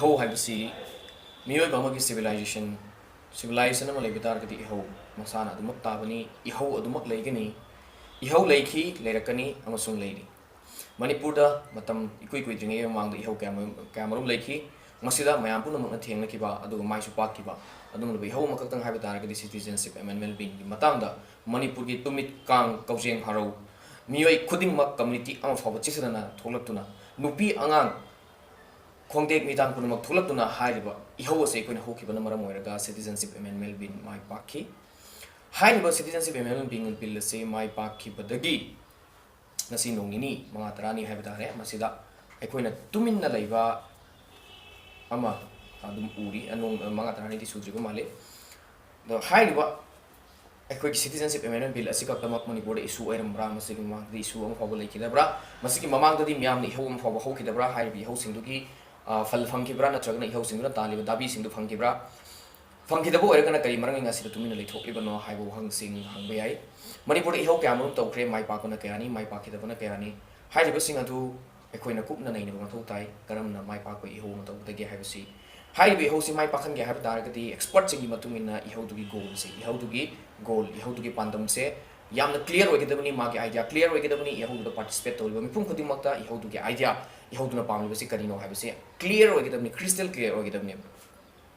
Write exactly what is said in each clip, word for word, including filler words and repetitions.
ꯏꯍꯧ ꯍꯥꯏꯕꯁꯤ ꯃꯤꯑꯣꯏꯕ ꯑꯃꯒꯤ civilization, civilization ꯑꯃ ꯂꯩꯕ ꯇꯥꯔꯒꯗꯤ ꯏꯍꯧ ꯃꯁꯥꯅ ꯑꯗꯨꯃꯛ ꯇꯥꯕꯅꯤ꯫ ꯏꯍꯧ ꯑꯗꯨꯃꯛ ꯂꯩꯒꯅꯤ꯫ ꯏꯍꯧ ꯂꯩꯈꯤ, ꯂꯩꯔꯛꯀꯅꯤ ꯑꯃꯁꯨꯡ ꯂꯩꯔꯤ꯫ ꯃꯅꯤꯄꯨꯔꯗ ꯃꯇꯝ ꯏꯀꯨꯏ ꯀꯨꯏꯗ꯭ꯔꯤꯉꯩ ꯃꯃꯥꯡꯗ ꯏꯍꯧ ꯀꯌꯥ ꯃꯔꯨꯝ, ꯀꯌꯥ ꯃꯔꯨꯝ ꯂꯩꯈꯤ꯫ ꯃꯁꯤꯗ ꯃꯌꯥꯝ ꯄꯨꯝꯅꯃꯛꯅ ꯊꯦꯡꯅꯈꯤꯕ ꯑꯗꯨꯒ ꯃꯥꯏꯁꯨ ꯄꯥꯛꯈꯤꯕ ꯑꯗꯨꯒꯨꯝꯂꯕ ꯏꯍꯧ ꯑꯃꯈꯛꯇꯪ ꯍꯥꯏꯕ ꯇꯥꯔꯒꯗꯤ Citizenship Amendment Billꯒꯤ ꯃꯇꯥꯡꯗ ꯃꯅꯤꯄꯨꯔꯒꯤ ꯇꯨꯃꯤꯠ, ꯀꯥꯡ, ꯀꯧꯖꯦꯡ, ꯍꯔꯧ, ꯃꯤꯑꯣꯏ ꯈꯨꯗꯤꯡꯃꯛ, community ꯑꯃ ꯐꯥꯎꯕ ꯆꯤꯠꯊꯗꯅ ꯊꯣꯛꯂꯛꯇꯨꯅ, ꯅꯨꯄꯤ, ꯑꯉꯥꯡ, ꯈꯣꯡꯇꯦꯛ ꯃꯤꯇꯥꯟ ꯄꯨꯝꯅꯃꯛ ꯊꯣꯛꯂꯛꯇꯨꯅ ꯍꯥꯏꯔꯤꯕ ꯏꯍꯧ ꯑꯁꯤ ꯑꯩꯈꯣꯏꯅ ꯍꯧꯈꯤꯕꯅ ꯃꯔꯝ ꯑꯣꯏꯔꯒ Citizenship Amendment Bill ꯃꯥꯏ ꯄꯥꯛꯈꯤ꯫ ꯍꯥꯏꯔꯤꯕ Citizenship Amendment Bill, Bill ꯑꯁꯤ ꯃꯥꯏ ꯄꯥꯛꯈꯤꯕꯗꯒꯤ ꯉꯁꯤ ꯅꯣꯡ ꯅꯤꯅꯤ, ꯃꯉꯥ ꯇꯔꯥꯅꯤ ꯍꯥꯏꯕ ꯇꯥꯔꯦ, ꯃꯁꯤꯗ ꯑꯩꯈꯣꯏꯅ ꯇꯨꯃꯤꯟꯅ ꯂꯩꯕ ꯑꯃ ꯑꯗꯨꯝ ꯎꯔꯤ꯫ ꯅꯣꯡ ꯃꯉꯥ ꯇꯔꯥꯅꯤꯗꯤ ꯁꯨꯗ꯭ꯔꯤꯕ ꯃꯥꯜꯂꯤ꯫ ꯑꯗꯣ ꯍꯥꯏꯔꯤꯕ ꯑꯩꯈꯣꯏꯒꯤ Citizenship Amendment Bill ꯑꯁꯤ ꯈꯛꯇꯃꯛ ꯃꯅꯤꯄꯨꯔꯗ issue ꯑꯣꯏꯔꯝꯕ꯭ꯔꯥ? ꯃꯁꯤꯒꯤ ꯃꯃꯥꯡꯗꯗꯤ issue ꯑꯃ ꯐꯥꯎꯕ ꯂꯩꯈꯤꯗꯕ꯭ꯔꯥ? ꯃꯁꯤꯒꯤ ꯃꯃꯥꯡꯗꯗꯤ ꯃꯤꯌꯥꯝꯅ ꯏꯍꯧ ꯑꯃ ꯐꯥꯎꯕ ꯍꯧꯈꯤꯗꯕ꯭ꯔꯥ? ꯍꯥꯏꯔꯤꯕ ꯏꯍꯧꯁꯤꯡꯗꯨꯒꯤ, ꯑ, ꯐꯜ ꯐꯪꯈꯤꯕ꯭ꯔꯥ? ꯅꯠꯇ꯭ꯔꯒꯅ ꯏꯍꯧꯁꯤꯡꯗꯨꯅ ꯇꯥꯜꯂꯤꯕ ꯗꯥꯕꯤꯁꯤꯡꯗꯨ ꯐꯪꯈꯤꯕ꯭ꯔꯥ? ꯐꯪꯈꯤꯗꯕ ꯑꯣꯏꯔꯒꯅ ꯀꯔꯤ ꯃꯔꯝꯒꯤ ꯉꯁꯤꯗ ꯇꯨꯃꯤꯟꯅ ꯂꯩꯊꯣꯛꯂꯤꯕꯅꯣ ꯍꯥꯏꯕ ꯋꯥꯍꯪꯁꯤꯡ ꯍꯪꯕ ꯌꯥꯏ꯫ ꯃꯅꯤꯄꯨꯔꯗ ꯏꯍꯧ ꯀꯌꯥ ꯃꯔꯨꯝ ꯇꯧꯈ꯭ꯔꯦ, ꯃꯥꯏ ꯄꯥꯛꯄꯅ ꯀꯌꯥꯅꯤ, ꯃꯥꯏ ꯄꯥꯛꯈꯤꯗꯕꯅ ꯀꯌꯥꯅꯤ? ꯍꯥꯏꯔꯤꯕꯁꯤꯡ ꯑꯗꯨ ꯑꯩꯈꯣꯏꯅ ꯀꯨꯞꯅ ꯅꯩꯅꯕ ꯃꯊꯧ ꯇꯥꯏ꯫ ꯀꯔꯝꯅ ꯃꯥꯏ ꯄꯥꯛꯄ ꯏꯍꯧ ꯑꯃ ꯇꯧꯒꯗꯒꯦ ꯍꯥꯏꯕꯁꯤ, ꯍꯥꯏꯔꯤꯕ ꯏꯍꯧꯁꯤ ꯃꯥꯏ ꯄꯥꯛꯍꯟꯒꯦ ꯍꯥꯏꯕ ꯇꯥꯔꯒꯗꯤ expertꯁꯤꯡꯒꯤ ꯃꯇꯨꯡ ꯏꯟꯅ ꯏꯍꯧꯗꯨꯒꯤ goalꯁꯦ, ꯏꯍꯧꯗꯨꯒꯤ goal, ꯏꯍꯧꯗꯨꯒꯤ ꯄꯥꯟꯗꯝꯁꯦ ꯌꯥꯝꯅ clear ꯑꯣꯏꯒꯗꯕꯅꯤ, ꯃꯥꯒꯤ idea clear ꯑꯣꯏꯒꯗꯕꯅꯤ, ꯏꯍꯧꯗꯨꯗ participate ꯇꯧꯔꯤꯕ ꯃꯤꯄꯨꯝ ꯈꯨꯗꯤꯡꯃꯛꯇ ꯏꯍꯧꯗꯨꯒꯤ idea, ꯏꯍꯧꯗꯨꯅ ꯄꯥꯝꯂꯤꯕꯁꯤ ꯀꯔꯤꯅꯣ ꯍꯥꯏꯕꯁꯦ clear ꯑꯣꯏꯒꯗꯕꯅꯤ, crystal clear ꯑꯣꯏꯒꯗꯕꯅꯦꯕ꯫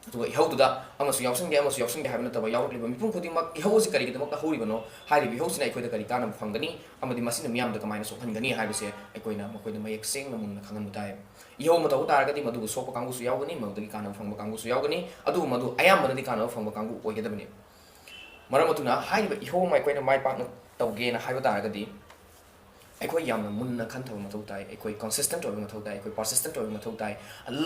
ꯑꯗꯨꯒ ꯏꯍꯧꯗꯨꯗ ꯑꯃꯁꯨ ꯌꯥꯎꯁꯟꯒꯦ, ꯑꯃꯁꯨ ꯌꯥꯎꯁꯟꯒꯦ ꯍꯥꯏꯕ ꯅꯠꯇꯕ, ꯌꯥꯎꯔꯛꯂꯤꯕ ꯃꯤꯄꯨꯝ ꯈꯨꯗꯤꯡꯃꯛ ꯏꯍꯧ ꯑꯁꯤ ꯀꯔꯤꯒꯤꯗꯃꯛꯇ ꯍꯧꯔꯤꯕꯅꯣ, ꯍꯥꯏꯔꯤꯕ ꯏꯍꯧꯁꯤꯅ ꯑꯩꯈꯣꯏꯗ ꯀꯔꯤ ꯀꯥꯟꯅꯕ ꯐꯪꯒꯅꯤ ꯑꯃꯗꯤ ꯃꯁꯤꯅ ꯃꯤꯌꯥꯝꯗ ꯀꯃꯥꯏꯅ ꯁꯣꯛꯍꯟꯒꯅꯤ ꯍꯥꯏꯕꯁꯦ ꯑꯩꯈꯣꯏꯅ ꯃꯈꯣꯏꯗ ꯃꯌꯦꯛ ꯁꯦꯡꯅ ꯃꯨꯟꯅ ꯈꯪꯍꯟꯕ ꯇꯥꯏ꯫ ꯏꯍꯧ ꯑꯃ ꯇꯧꯕ ꯇꯥꯔꯒꯗꯤ ꯃꯗꯨꯕꯨ ꯁꯣꯛꯄ ꯀꯥꯡꯕꯨꯁꯨ ꯌꯥꯎꯒꯅꯤ, ꯃꯗꯨꯗꯒꯤ ꯀꯥꯟꯅꯕ ꯐꯪꯕ ꯀꯥꯡꯕꯨꯁꯨ ꯌꯥꯎꯒꯅꯤ, ꯑꯗꯨꯕꯨ ꯃꯗꯨ ꯑꯌꯥꯝꯕꯅꯗꯤ ꯀꯥꯟꯅꯕ ꯐꯪꯕ ꯀꯥꯡꯕꯨ ꯑꯣꯏꯒꯗꯕꯅꯤ꯫ ꯃꯔꯝ ꯑꯗꯨꯅ ꯍꯥꯏꯔꯤꯕ ꯏꯍꯧ ꯑꯃ ꯑꯩꯈꯣꯏꯅ ꯃꯥꯏ ꯄꯥꯛꯅ ꯇꯧꯒꯦꯅ ꯍꯥꯏꯕ ꯇꯥꯔꯒꯗꯤ ꯑꯩꯈꯣꯏ ꯌꯥꯝꯅ ꯃꯨꯟꯅ ꯈꯟꯊꯕ ꯃꯊꯧ ꯇꯥꯏ, ꯑꯩꯈꯣꯏ consistent ꯑꯣꯏꯕ ꯃꯊꯧ ꯇꯥꯏ, ꯑꯩꯈꯣꯏ persistent ꯑꯣꯏꯕ ꯃꯊꯧ ꯇꯥꯏ꯫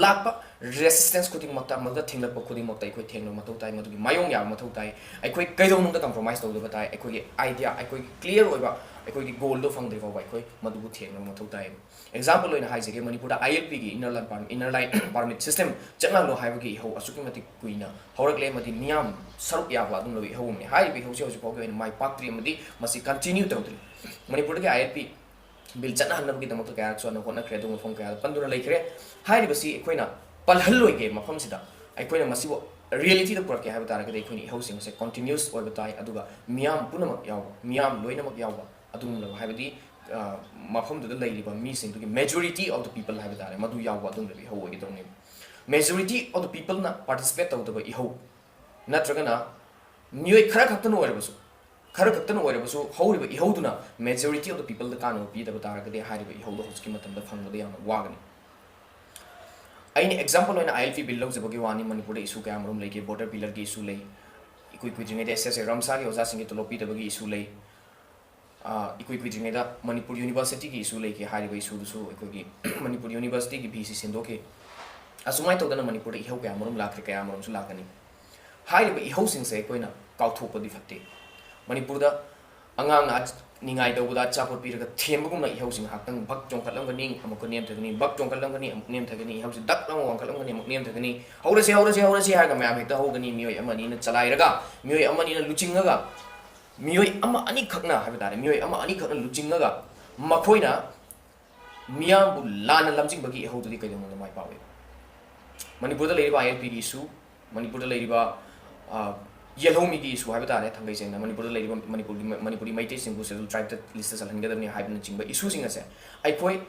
ꯂꯥꯛꯄ resistance ꯈꯨꯗꯤꯡꯃꯛꯇ, ꯃꯗꯨꯗ ꯊꯦꯡꯂꯛꯄ ꯈꯨꯗꯤꯡꯃꯛꯇ ꯑꯩꯈꯣꯏ ꯊꯦꯡꯅꯕ ꯃꯊꯧ ꯇꯥꯏ, ꯃꯗꯨꯒꯤ ꯃꯥꯌꯣꯡ ꯌꯥꯕ ꯃꯊꯧ ꯇꯥꯏ꯫ ꯑꯩꯈꯣꯏ ꯀꯩꯗꯧꯅꯨꯡꯗ compromise ꯇꯧꯗꯕ ꯇꯥꯏ꯫ ꯑꯩꯈꯣꯏꯒꯤ idea, ꯑꯩꯈꯣꯏꯒꯤ clear ꯑꯣꯏꯕ, ꯑꯩꯈꯣꯏꯒꯤ goalꯗꯣ ꯐꯪꯗ꯭ꯔꯤ ꯐꯥꯎꯕ ꯑꯩꯈꯣꯏ ꯃꯗꯨꯕꯨ ꯊꯦꯡꯅꯕ ꯃꯊꯧ ꯇꯥꯏ꯫ Example ꯑꯣꯏꯅ ꯍꯥꯏꯖꯒꯦ, ꯃꯅꯤꯄꯨꯔꯗ ILPꯒꯤ, Inner Line Permit, Inner Line Permit System, ꯆꯠꯅꯍꯜꯂꯣ ꯍꯥꯏꯕꯒꯤ ꯏꯍꯧ ꯑꯁꯨꯛꯀꯤ ꯃꯇꯤꯛ ꯀꯨꯏꯅ ꯍꯧꯔꯛꯂꯦ, ꯑꯃꯗꯤ ꯃꯤꯌꯥꯝ ꯁꯔꯨꯛ ꯌꯥꯕ ꯑꯗꯨꯝ ꯂꯧꯏ ꯏꯍꯧ ꯑꯃꯅꯤ꯫ ꯍꯥꯏꯔꯤꯕ ꯏꯍꯧꯁꯤ ꯍꯧꯖꯤꯛ ꯐꯥꯎꯒꯤ ꯑꯣꯏꯅ ꯃꯥꯏ ꯄꯥꯛꯇ꯭ꯔꯤ ꯑꯃꯗꯤ ꯃꯁꯤ continue ꯇꯧꯗ꯭ꯔꯤ꯫ ꯃꯅꯤꯄꯨꯔꯗꯒꯤ ILP Bill ꯆꯠꯅꯍꯟꯅꯕꯒꯤꯗꯃꯛꯇ ꯀꯌꯥꯔꯛꯁꯨ ꯍꯟꯅ ꯍꯣꯠꯅꯈ꯭ꯔꯦ, ꯑꯗꯨꯒꯨꯝꯕ ꯃꯐꯝ ꯀꯌꯥꯗ ꯄꯟꯗꯨꯅ ꯂꯩꯈ꯭ꯔꯦ꯫ ꯍꯥꯏꯔꯤꯕꯁꯤ ꯑꯩꯈꯣꯏꯅ ꯄꯜꯍꯜꯂꯣꯏꯒꯦ ꯃꯐꯝꯁꯤꯗ꯫ ꯑꯩꯈꯣꯏꯅ ꯃꯁꯤꯕꯨ ꯔꯤꯌꯦꯂꯤꯇꯤꯗ ꯄꯨꯔꯛꯀꯦ ꯍꯥꯏꯕ ꯇꯥꯔꯒꯗꯤ, ꯑꯩꯈꯣꯏꯅ ꯏꯍꯧꯁꯤꯡ ꯑꯁꯦ ꯀꯟꯇꯤꯅ꯭ꯌꯨꯁ ꯑꯣꯏꯕ ꯇꯥꯏ, ꯑꯗꯨꯒ ꯃꯤꯌꯥꯝ ꯄꯨꯝꯅꯃꯛ ꯌꯥꯎꯕ, ꯃꯤꯌꯥꯝ ꯂꯣꯏꯅꯃꯛ ꯌꯥꯎꯕ ꯑꯗꯨꯒꯨꯝꯂꯕ, ꯍꯥꯏꯕꯗꯤ, ꯑ, ꯃꯐꯝꯗꯨꯗ ꯂꯩꯔꯤꯕ ꯃꯤꯁꯤꯡꯗꯨꯒꯤ majority of the people ꯍꯥꯏꯕ ꯇꯥꯔꯦ, ꯃꯗꯨ ꯌꯥꯎꯕ ꯑꯗꯨꯒꯨꯝꯂꯕ ꯏꯍꯧ ꯑꯣꯏꯒꯗꯧꯅꯦꯕ꯫ Majority of the peopleꯅ participate ꯇꯧꯗꯕ ꯏꯍꯧ, ꯅꯠꯇ꯭ꯔꯒꯅ ꯃꯤꯑꯣꯏ ꯈꯔ ꯈꯛꯇꯅ ꯑꯣꯏꯔꯕꯁꯨ, ꯈꯔ ꯈꯛꯇꯅ ꯑꯣꯏꯔꯕꯁꯨ ꯍꯧꯔꯤꯕ ꯏꯍꯧꯗꯨꯅ majority of the peopleꯗ ꯀꯥꯟꯅꯕ ꯄꯤꯗꯕ ꯇꯥꯔꯒꯗꯤ, ꯍꯥꯏꯔꯤꯕ ꯏꯍꯧꯗꯣ ꯍꯧꯖꯤꯛꯀꯤ ꯃꯇꯝꯗ ꯐꯪꯕꯗ ꯌꯥꯝꯅ ꯋꯥꯒꯅꯤ꯫ ꯑꯩꯅ example ꯑꯣꯏꯅ ILP bill ꯂꯧꯖꯕꯒꯤ ꯋꯥꯅꯤ꯫ ꯃꯅꯤꯄꯨꯔꯗ issue ꯀꯌꯥ ꯃꯔꯨꯝ ꯂꯩꯒꯦ? Border pillarꯒꯤ issue ꯂꯩ, ꯏꯀꯨꯏ ꯀꯨꯏꯗ꯭ꯔꯤꯉꯩꯗ SSA ꯔꯝꯁꯥꯒꯤ ꯑꯣꯖꯥꯁꯤꯡꯒꯤ ꯇꯣꯂꯣꯞ ꯄꯤꯗꯕꯒꯤ issue ꯂꯩ, ꯑ, ꯏꯀꯨꯏ ꯀꯨꯏꯗ꯭ꯔꯤꯉꯩꯗ ꯃꯅꯤꯄꯨꯔ universityꯒꯤ issue ꯂꯩꯈꯤ꯫ ꯍꯥꯏꯔꯤꯕ issueꯗꯨꯁꯨ ꯑꯩꯈꯣꯏꯒꯤ ꯃꯅꯤꯄꯨꯔ universityꯒꯤ VC ꯁꯦꯝꯗꯣꯛꯈꯤ꯫ ꯑꯁꯨꯃꯥꯏꯅ ꯇꯧꯗꯅ ꯃꯅꯤꯄꯨꯔꯗ ꯏꯍꯧ ꯀꯌꯥ ꯃꯔꯨꯝ ꯂꯥꯛꯈ꯭ꯔꯦ, ꯀꯌꯥ ꯃꯔꯨꯝꯁꯨ ꯂꯥꯛꯀꯅꯤ꯫ ꯍꯥꯏꯔꯤꯕ ꯏꯍꯧꯁꯤꯡꯁꯦ ꯑꯩꯈꯣꯏꯅ ꯀꯥꯎꯊꯣꯛꯄꯗꯤ ꯐꯠꯇꯦ꯫ ꯃꯅꯤꯄꯨꯔꯗ ꯑꯉꯥꯡꯅ ꯑꯆ-, ꯅꯤꯡꯉꯥꯏ ꯇꯧꯕꯗ ꯑꯆꯥꯄꯣꯠ ꯄꯤꯔꯒ ꯊꯦꯝꯕꯒꯨꯝꯅ ꯏꯍꯧꯁꯤ ꯉꯥꯏꯍꯥꯛꯇꯪ ꯚꯛ ꯆꯣꯡꯈꯠꯂꯝꯒꯅꯤ, ꯑꯃꯨꯛꯀ ꯅꯦꯝꯊꯒꯅꯤ, ꯚꯛ ꯆꯣꯡꯈꯠꯂꯝꯒꯅꯤ, ꯑꯃꯨꯛ ꯅꯦꯝꯊꯒꯅꯤ, ꯏꯍꯧꯁꯤ ꯗꯛ ꯂꯥꯎꯅ ꯋꯥꯡꯈꯠꯂꯝꯒꯅꯤ, ꯑꯃꯨꯛ ꯅꯦꯝꯊꯒꯅꯤ꯫ "ꯍꯧꯔꯁꯤ, ꯍꯧꯔꯁꯤ, ꯍꯧꯔꯁꯤ" ꯍꯥꯏꯔꯒ ꯃꯌꯥꯝ ꯍꯦꯛꯇ ꯍꯧꯒꯅꯤ꯫ ꯃꯤꯑꯣꯏ ꯑꯃ ꯑꯅꯤꯅ ꯆꯂꯥꯏꯔꯒ, ꯃꯤꯑꯣꯏ ꯑꯃ ꯑꯅꯤꯅ ꯂꯨꯆꯤꯡꯉꯒ, ꯃꯤꯑꯣꯏ ꯑꯃ ꯑꯅꯤꯈꯛꯅ ꯍꯥꯏꯕ ꯇꯥꯔꯦ, ꯃꯤꯑꯣꯏ ꯑꯃ ꯑꯅꯤꯈꯛꯅ ꯂꯨꯆꯤꯡꯉꯒ ꯃꯈꯣꯏꯅ ꯃꯤꯌꯥꯝꯕꯨ ꯂꯥꯟꯅ ꯂꯝꯖꯤꯡꯕꯒꯤ ꯏꯍꯧꯗꯨꯗꯤ ꯀꯩꯗꯧꯅꯨꯡꯗ ꯃꯥꯏ ꯄꯥꯛꯑꯣꯏ꯫ ꯃꯅꯤꯄꯨꯔꯗ ꯂꯩꯔꯤꯕ ILPꯒꯤ issue, ꯃꯅꯤꯄꯨꯔꯗ ꯂꯩꯔꯤꯕ, ꯑ, ꯌꯦꯜꯍꯧꯃꯤꯒꯤ issue ꯍꯥꯏꯕ ꯇꯥꯔꯦ, ꯊꯥꯡꯒꯩ ꯁꯦꯡꯅ ꯃꯅꯤꯄꯨꯔꯗ ꯂꯩꯔꯤꯕ ꯃꯅꯤꯄꯨꯔꯒꯤ, ꯃꯅꯤꯄꯨꯔꯤ ꯃꯩꯇꯩꯁꯤꯡꯕꯨ Scheduled Tribeꯇ listꯇ ꯆꯜꯍꯟꯒꯗꯕꯅꯤ ꯍꯥꯏꯕꯅꯆꯤꯡꯕ issueꯁꯤꯡ ꯑꯁꯦ ꯑꯩꯈꯣꯏ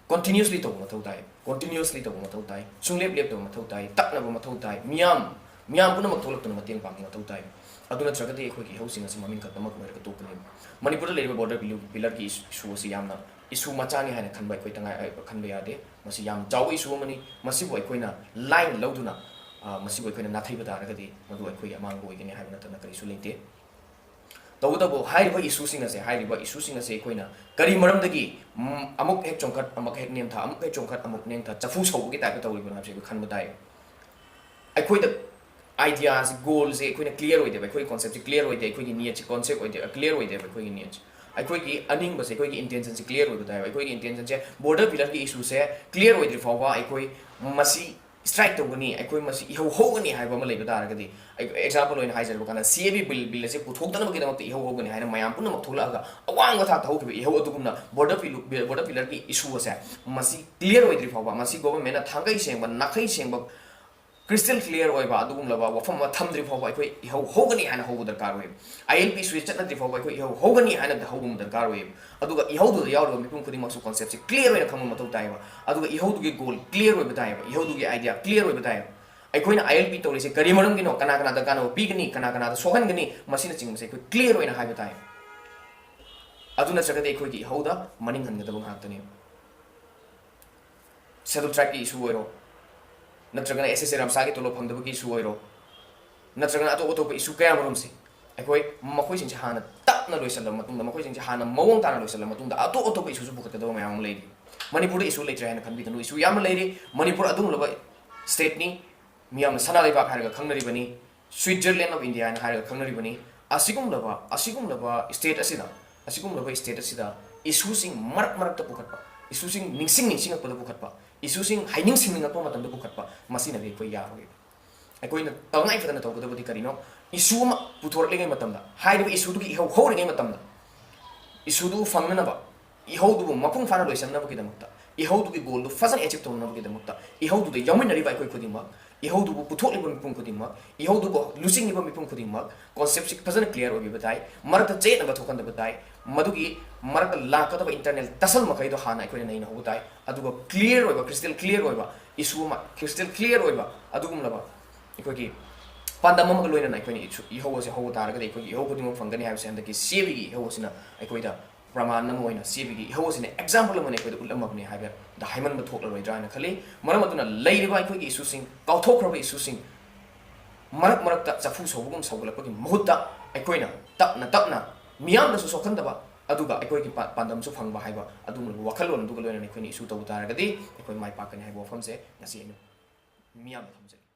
continuously ꯇꯧꯕ ꯃꯊꯧ ꯇꯥꯏ, continuously ꯇꯧꯕ ꯃꯊꯧ ꯇꯥꯏ, ꯁꯨꯡꯂꯦꯞ ꯂꯦꯞꯇꯕ ꯃꯊꯧ ꯇꯥꯏ, ꯇꯛꯅꯕ ꯃꯊꯧ ꯇꯥꯏ, ꯃꯤꯌꯥꯝ, ꯃꯤꯌꯥꯝ ꯄꯨꯝꯅꯃꯛ ꯊꯣꯛꯂꯛꯇꯨꯅ ꯃꯇꯦꯡ ꯄꯥꯡꯕ ꯃꯊꯧ ꯇꯥꯏ꯫ ꯑꯗꯨ ꯅꯠꯇ꯭ꯔꯒꯗꯤ ꯑꯩꯈꯣꯏꯒꯤ ꯏꯍꯧꯁꯤꯡ ꯑꯁꯤ ꯃꯃꯤꯡ ꯈꯛꯇꯃꯛ ꯑꯣꯏꯔꯒ ꯇꯣꯛꯀꯅꯤ꯫ ꯃꯅꯤꯄꯨꯔꯗ ꯂꯩꯔꯤꯕ border pillarꯒꯤ issue ꯑꯁꯤ ꯌꯥꯝꯅ issue ꯃꯆꯥꯅꯤ ꯍꯥꯏꯅ ꯈꯟꯕ ꯑꯩꯈꯣꯏ ꯇꯉꯥꯏ, ꯈꯟꯕ ꯌꯥꯗꯦ꯫ ꯃꯁꯤ ꯌꯥꯝ ꯆꯥꯎꯕ issue ꯑꯃꯅꯤ꯫ ꯃꯁꯤꯕꯨ ꯑꯩꯈꯣꯏꯅ ꯂꯥꯏꯅ ꯂꯧꯗꯨꯅ, ꯑ, ꯃꯁꯤꯕꯨ ꯑꯩꯈꯣꯏꯅ ꯅꯥꯊꯩꯕ ꯇꯥꯔꯒꯗꯤ ꯃꯗꯨ ꯑꯩꯈꯣꯏꯒꯤ ꯑꯃꯥꯡꯕ ꯑꯣꯏꯒꯅꯤ ꯍꯥꯏꯕ ꯅꯠꯇꯅ ꯀꯔꯤꯁꯨ ꯂꯩꯇꯦ꯫ ꯇꯧꯕꯇꯕꯨ ꯍꯥꯏꯔꯤꯕ issueꯁꯤꯡ ꯑꯁꯦ, ꯍꯥꯏꯔꯤꯕ issueꯁꯤꯡ ꯑꯁꯦ ꯑꯩꯈꯣꯏꯅ ꯀꯔꯤ ꯃꯔꯝꯗꯒꯤ, ꯎꯝ, ꯑꯃꯨꯛ ꯍꯦꯛ ꯆꯣꯡꯈꯠ, ꯑꯃꯨꯛ ꯍꯦꯛ ꯅꯦꯝꯊ, ꯑꯃꯨꯛ ꯍꯦꯛ ꯆꯣꯡꯈꯠ, ꯑꯃꯨꯛ ꯅꯦꯝꯊ, ꯆꯐꯨ ꯁꯧꯕꯒꯤ typeꯇ ꯇꯧꯔꯤꯕꯅꯣ ꯍꯥꯏꯕꯁꯤ ꯑꯩꯈꯣꯏ ꯈꯟꯕ ꯇꯥꯏ꯫ ꯑꯩꯈꯣꯏꯗ ideaꯁꯤ, goalꯁꯦ ꯑꯩꯈꯣꯏꯅ clear ꯑꯣꯏꯗꯦꯕ, ꯑꯩꯈꯣꯏꯒꯤ conceptꯁꯦ clear ꯑꯣꯏꯗꯦ, ꯑꯩꯈꯣꯏꯒꯤ needꯁꯦ, concept ꯑꯣꯏꯗꯦ, clear ꯑꯣꯏꯗꯦꯕ ꯑꯩꯈꯣꯏꯒꯤ needꯁꯦ꯫ ꯑꯩꯈꯣꯏꯒꯤ ꯑꯅꯤꯡꯕꯁꯦ, ꯑꯩꯈꯣꯏꯒꯤ intentionꯁꯦ clear ꯑꯣꯏꯕ ꯇꯥꯏꯕ꯫ ꯑꯩꯈꯣꯏꯒꯤ intentionꯁꯦ, border pillarꯒꯤ issueꯁꯦ clear ꯑꯣꯏꯗ꯭ꯔꯤ ꯐꯥꯎꯕ ꯑꯩꯈꯣꯏ ꯃꯁꯤ strike ꯇꯧꯒꯅꯤ, ꯑꯩꯈꯣꯏ ꯃꯁꯤ ꯏꯍꯧ ꯍꯧꯒꯅꯤ ꯍꯥꯏꯕ ꯑꯃ ꯂꯩꯕ ꯇꯥꯔꯒꯗꯤ, ꯑꯩ example ꯑꯣꯏꯅ ꯍꯥꯏꯖꯔꯕ ꯀꯥꯟꯗ, C A B bill, bill ꯑꯁꯤ ꯄꯨꯊꯣꯛꯇꯅꯕꯒꯤꯗꯃꯛꯇ ꯏꯍꯧ ꯍꯧꯒꯅꯤ ꯍꯥꯏꯅ ꯃꯌꯥꯝ ꯄꯨꯝꯅꯃꯛ ꯊꯣꯛꯂꯛꯑꯒ ꯑꯋꯥꯡꯕ ꯊꯥꯛꯇ ꯍꯧꯈꯤꯕ ꯏꯍꯧ ꯑꯗꯨꯒꯨꯝꯅ border pillar, border pillarꯒꯤ issue ꯑꯁꯦ ꯃꯁꯤ clear ꯑꯣꯏꯗ꯭ꯔꯤ ꯐꯥꯎꯕ, ꯃꯁꯤ governmentꯅ ꯊꯥꯡꯒꯩ ꯁꯦꯡꯕ, ꯅꯥꯈꯩ ꯁꯦꯡꯕ, crystal clear ꯑꯣꯏꯕ ꯑꯗꯨꯒꯨꯝꯂꯕ ꯋꯥꯐꯝ ꯑꯃ ꯊꯝꯗ꯭ꯔꯤ ꯐꯥꯎꯕ ꯑꯩꯈꯣꯏ ꯏꯍꯧ ꯍꯧꯒꯅꯤ ꯍꯥꯏꯅ ꯍꯧꯕ ꯗꯔꯀꯥꯔ ꯑꯣꯏꯌꯦꯕ꯫ I L P issue ꯆꯠꯅꯗ꯭ꯔꯤ ꯐꯥꯎꯕ ꯑꯩꯈꯣꯏ ꯏꯍꯧ ꯍꯧꯒꯅꯤ ꯍꯥꯏꯅ ꯍꯧꯕ ꯑꯃ ꯗꯔꯀꯥꯔ ꯑꯣꯏꯌꯦꯕ꯫ ꯑꯗꯨꯒ ꯏꯍꯧꯗꯨꯗ ꯌꯥꯎꯔꯤꯕ ꯃꯤꯄꯨꯝ ꯈꯨꯗꯤꯡꯃꯛꯁꯨ conceptꯁꯦ clear ꯑꯣꯏꯅ ꯈꯪꯕ ꯃꯊꯧ ꯇꯥꯏꯌꯦꯕ꯫ ꯑꯗꯨꯒ ꯏꯍꯧꯗꯨꯒꯤ goal clear ꯑꯣꯏꯕ ꯇꯥꯏꯌꯦꯕ, ꯏꯍꯧꯗꯨꯒꯤ idea clear ꯑꯣꯏꯕ ꯇꯥꯏꯌꯦꯕ꯫ ꯑꯩꯈꯣꯏꯅ I L P ꯇꯧꯔꯤꯁꯦ ꯀꯔꯤ ꯃꯔꯝꯒꯤꯅꯣ, ꯀꯅꯥ ꯀꯅꯥꯗ ꯀꯥꯟꯅꯕ ꯄꯤꯒꯅꯤ, ꯀꯅꯥ ꯀꯅꯥꯗ ꯁꯣꯛꯍꯟꯒꯅꯤ, ꯃꯁꯤꯅꯆꯤꯡꯕꯁꯦ ꯑꯩꯈꯣꯏ clear ꯑꯣꯏꯅ ꯍꯥꯏꯕ ꯇꯥꯏ꯫ ꯑꯗꯨ ꯅꯠꯇ꯭ꯔꯒꯗꯤ ꯑꯩꯈꯣꯏꯒꯤ ꯏꯍꯧꯗ ꯃꯅꯤꯡ ꯍꯟꯒꯗꯕ ꯉꯥꯛꯇꯅꯦꯕ꯫ Scheduled tribeꯀꯤ issue ꯑꯣꯏꯔꯣ, ꯅꯠꯇ꯭ꯔꯒꯅ S S A ꯔꯥꯝꯁꯥꯒꯤ ꯇꯣꯂꯣꯞ ꯐꯪꯗꯕꯒꯤ issue ꯑꯣꯏꯔꯣ, ꯅꯠꯇ꯭ꯔꯒꯅ ꯑꯇꯣꯞ ꯑꯇꯣꯞꯄ issue ꯀꯌꯥ ꯃꯔꯨꯝꯁꯤ ꯑꯩꯈꯣꯏ ꯃꯈꯣꯏꯁꯤꯡꯁꯦ ꯍꯥꯟꯅ ꯇꯞꯅ ꯂꯣꯏꯁꯤꯜꯂꯕ ꯃꯇꯨꯡꯗ, ꯃꯈꯣꯏꯁꯤꯡꯁꯦ ꯍꯥꯟꯅ ꯃꯑꯣꯡ ꯇꯥꯅ ꯂꯣꯏꯁꯤꯜꯂꯕ ꯃꯇꯨꯡꯗ, ꯑꯇꯣꯞ ꯑꯇꯣꯞꯄ issueꯁꯨ ꯄꯨꯈꯠꯀꯗꯕ ꯃꯌꯥꯝ ꯑꯃ ꯂꯩꯔꯤ꯫ ꯃꯅꯤꯄꯨꯔꯗ issue ꯂꯩꯇ꯭ꯔꯦ ꯍꯥꯏꯅ ꯈꯟꯕꯤꯒꯅꯨ, issue ꯌꯥꯝꯅ ꯂꯩꯔꯤ꯫ ꯃꯅꯤꯄꯨꯔ ꯑꯗꯨꯒꯨꯝꯂꯕ stateꯅꯤ, ꯃꯤꯌꯥꯝꯅ ꯁꯅꯥ ꯂꯩꯕꯥꯛ ꯍꯥꯏꯔꯒ ꯈꯪꯅꯔꯤꯕꯅꯤ, Switzerland of India ꯍꯥꯏꯅ ꯍꯥꯏꯔꯒ ꯈꯪꯅꯔꯤꯕꯅꯤ꯫ ꯑꯁꯤꯒꯨꯝꯂꯕ, ꯑꯁꯤꯒꯨꯝꯂꯕ state ꯑꯁꯤꯗ, ꯑꯁꯤꯒꯨꯝꯂꯕ state ꯑꯁꯤꯗ issueꯁꯤꯡ ꯃꯔꯛ ꯃꯔꯛꯇ ꯄꯨꯈꯠꯄ, issueꯁꯤꯡ ꯅꯤꯡꯁꯤꯡ ꯅꯤꯡꯁꯤꯡꯉꯛꯄꯗ ꯄꯨꯈꯠꯄ, issueꯁꯤꯡ ꯍꯥꯏꯅꯤꯡ ꯁꯤꯡꯅꯤꯡꯉꯛꯄ ꯃꯇꯝꯗ ꯄꯨꯈꯠꯄ, ꯃꯁꯤꯅꯗꯤ ꯑꯩꯈꯣꯏ ꯌꯥꯔꯣꯏ꯫ ꯑꯩꯈꯣꯏꯅ ꯇꯉꯥꯏ ꯐꯗꯅ ꯇꯧꯒꯗꯕꯗꯤ ꯀꯔꯤꯅꯣ? Issue ꯑꯃ ꯄꯨꯊꯣꯔꯛꯂꯤꯉꯩ ꯃꯇꯝꯗ, ꯍꯥꯏꯔꯤꯕ issueꯗꯨꯒꯤ ꯏꯍꯧ ꯍꯧꯔꯤꯉꯩ ꯃꯇꯝꯗ, issueꯗꯨ ꯐꯪꯅꯅꯕ, ꯏꯍꯧꯗꯨꯕꯨ ꯃꯄꯨꯡ ꯐꯥꯅ ꯂꯣꯏꯁꯤꯟꯅꯕꯒꯤꯗꯃꯛꯇ, ꯏꯍꯧꯗꯨꯒꯤ goalꯗꯨ ꯐꯖꯅ achieve ꯇꯧꯅꯕꯒꯤꯗꯃꯛꯇ, ꯏꯍꯧꯗꯨꯗ ꯌꯥꯎꯃꯤꯟꯅꯔꯤꯕ ꯑꯩꯈꯣꯏ ꯈꯨꯗꯤꯡꯃꯛ, ꯏꯍꯧꯗꯨꯕꯨ ꯄꯨꯊꯣꯛꯂꯤꯕ ꯃꯤꯄꯨꯝ ꯈꯨꯗꯤꯡꯃꯛ, ꯏꯍꯧꯗꯨꯕꯨ ꯂꯨꯆꯤꯡꯂꯤꯕ ꯃꯤꯄꯨꯝ ꯈꯨꯗꯤꯡꯃꯛ conceptꯁꯤ ꯐꯖꯅ clear ꯑꯣꯏꯕꯤꯕ ꯇꯥꯏ꯫ ꯃꯔꯛꯇ ꯆꯌꯦꯠꯅꯕ ꯊꯣꯛꯍꯟꯗꯕ ꯇꯥꯏ꯫ ꯃꯗꯨꯒꯤ ꯃꯔꯛꯇ ꯂꯥꯛꯀꯗꯕ internal tussle ꯃꯈꯩꯗꯣ ꯍꯥꯟꯅ ꯑꯩꯈꯣꯏꯅ ꯅꯩꯅꯍꯧꯕ ꯇꯥꯏ꯫ ꯑꯗꯨꯒ clear ꯑꯣꯏꯕ, crystal clear ꯑꯣꯏꯕ issue ꯑꯃ, crystal clear ꯑꯣꯏꯕ ꯑꯗꯨꯒꯨꯝꯂꯕ ꯑꯩꯈꯣꯏꯒꯤ ꯄꯥꯟꯗꯝ ꯑꯃꯒ ꯂꯣꯏꯅꯅ ꯑꯩꯈꯣꯏꯅ issue, ꯏꯍꯧ ꯑꯁꯤ ꯍꯧꯕ ꯇꯥꯔꯒꯗꯤ ꯑꯩꯈꯣꯏꯒꯤ ꯏꯍꯧ ꯈꯨꯗꯤꯡꯃꯛ ꯐꯪꯒꯅꯤ ꯍꯥꯏꯕꯁꯦ ꯍꯟꯗꯛꯀꯤ C A Bꯒꯤ ꯏꯍꯧ ꯑꯁꯤꯅ ꯑꯩꯈꯣꯏꯗ ꯄ꯭ꯔꯃꯥꯟ ꯑꯃ ꯑꯣꯏꯅ, C A Bꯒꯤ ꯏꯍꯧ ꯑꯁꯤꯅ example ꯑꯃ ꯑꯣꯏꯅ ꯑꯩꯈꯣꯏꯗ ꯎꯠꯂꯝꯃꯕꯅꯤ ꯍꯥꯏꯕꯗ ꯍꯥꯏꯃꯟꯕ ꯊꯣꯛꯂꯔꯣꯏꯗ꯭ꯔꯥ ꯍꯥꯏꯅ ꯈꯜꯂꯤ꯫ ꯃꯔꯝ ꯑꯗꯨꯅ ꯂꯩꯔꯤꯕ ꯑꯩꯈꯣꯏꯒꯤ issueꯁꯤꯡ, ꯀꯥꯎꯊꯣꯛꯈ꯭ꯔꯕ issueꯁꯤꯡ, ꯃꯔꯛ ꯃꯔꯛꯇ ꯆꯐꯨ ꯁꯧꯕꯒꯨꯝ ꯁꯧꯒꯠꯂꯛꯄꯒꯤ ꯃꯍꯨꯠꯇ ꯑꯩꯈꯣꯏꯅ ꯇꯞꯅ ꯇꯞꯅ ꯃꯤꯌꯥꯝꯗꯁꯨ ꯁꯣꯛꯍꯟꯗꯕ, ꯑꯗꯨꯒ ꯑꯩꯈꯣꯏꯒꯤ ꯄꯥ-, ꯄꯥꯟꯗꯝꯁꯨ ꯐꯪꯕ ꯍꯥꯏꯕ ꯑꯗꯨꯒꯨꯝꯂꯕ ꯋꯥꯈꯜꯂꯣꯟ ꯑꯗꯨꯒ ꯂꯣꯏꯅꯅ ꯑꯩꯈꯣꯏꯅ issue ꯇꯧꯕ ꯇꯥꯔꯒꯗꯤ ꯑꯩꯈꯣꯏ ꯃꯥꯏ ꯄꯥꯛꯀꯅꯤ ꯍꯥꯏꯕ ꯋꯥꯐꯝꯁꯦ ꯉꯁꯤ ꯑꯩꯅ ꯃꯤꯌꯥꯝꯗ ꯊꯝꯖꯒꯦ꯫